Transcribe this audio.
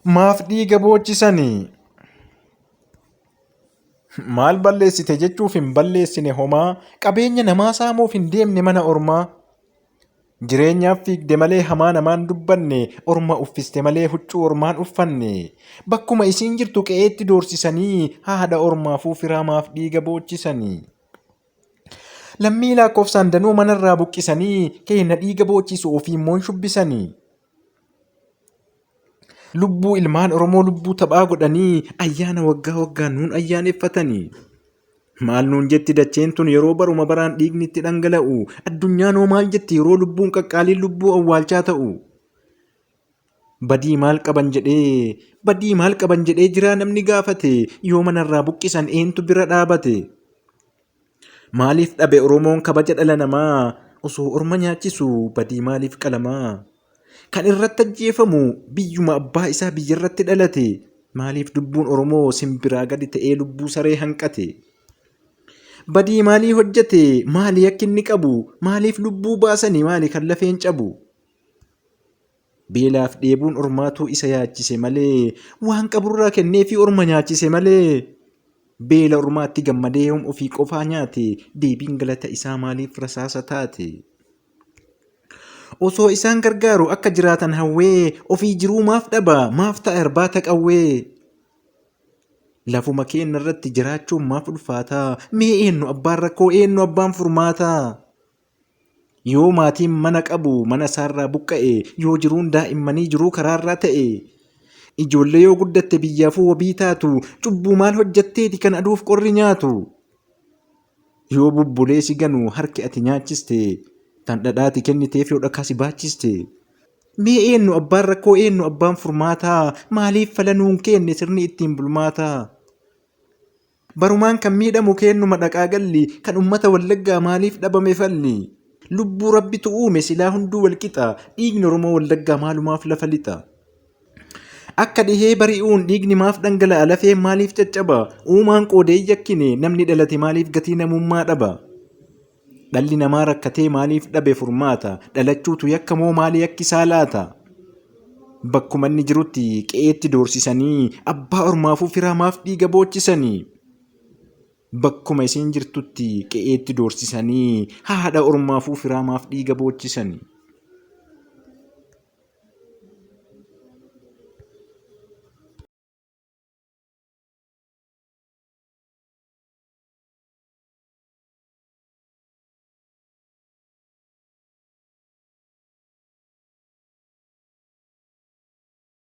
Maaf dhiiga boochisani? Maal balleessite jechuuf hin balleessine homaa, qabeenya namaa saamuuf hin deemne mana ormaa. Jireenyaaf fiigde malee hamaa namaan dubbanne, orma uffiste malee huccuu ormaan uffanne. Bakkuma isiin jirtu qe'eetti doorsisanii, haadha ormaafuu firaa maaf dhiiga boochisani? Lammii lakkoofsaan danuu manarraa buqqisanii, keenya dhiiga boochisu ofiimmoon shubbisanii. Lubbuu ilmaan Oromoo lubbuu taphaa godhanii ayyaana waggaa waggaan nuun ayyaaneffatanii. Maal nuun jetti dacheen tun yeroo baruma baraan dhiigni itti dhangala'u? Addunyaan hoo maal jetti yeroo lubbuun qaqqaaliin lubbuu awwaalchaa ta'u? Badii maal qaban jedhee badii maal qaban jedhee jiraa namni gaafate yoo manarraa buqqisan eentu bira dhaabate? Maaliif dhabe Oromoon kabaja dhala namaa? Osoo orma nyaachisu badii maaliif qalamaa? Kan irratti ajjeefamu biyyuma abbaa isaa biyyarratti dhalate. Maaliif lubbuun Oromoo simbiraa gadi ta'ee lubbuu saree hanqate? Badii maalii hojjete? Maali yakki inni qabu? Maaliif lubbuu baasani? Maali kan lafeen cabu? Beelaaf dheebuun ormaatu isa yaachise malee waan qaburraa kenneefii orma nyaachise malee beela ormaatti gammadee yoom ofii qofaa nyaate deebiin galata isaa maaliif rasaasa taate? Osoo isaan gargaaru akka jiraatan hawwee ofii jiruu maaf dhaba maaf ta'a irbaata qawwee? Lafuma keenna irratti jiraachuun maaf ulfaataa? Mee eennu abbaan rakkoo eennu abbaan furmaataa? Yoo maatiin mana qabu mana isaarraa buqqa'e, yoo jiruun daa'immanii jiruu karaarraa ta'e, ijoollee yoo guddatte biyyaafuu wabii taatu, cubbuu maal hojjatteeti kan aduuf qorri nyaatu? Yoo bubbulee si ganu harki ati nyaachiste, tan dhadhaati kenniteef yoo dhakaa si baachiste. Mee eennu abbaan rakkoo eennu abbaan furmaataa? Maaliif fala nuun keenne sirni ittiin bulmaataa? Barumaan kan miidhamu keennuma dhaqaa galli, kan ummata Wallaggaa maaliif dhabame falli? Lubbuu Rabbitu uume silaa hunduu wal qixa, dhiigni Oromoo Wallaggaa maalumaaf lafa lixa? Akka dhihee bari'uun dhiigni maaf dhangala'a lafeen maaliif caccaba? Uumaan qoodee hin yakkine namni dhalate maaliif gatii namummaa dhaba? Dhalli namaa rakkatee maaliif dhabe furmaata? Dhalachuutu yakka moo maali yakki isaa laata? Bakkuma inni jirutti qe'eetti doorsisanii abbaa ormaafuu firaa maaf dhiiga boochisanii? Bakkuma isiin jirtutti qe'eetti doorsisanii haadha ormaafuu firaa maaf dhiiga boochisanii?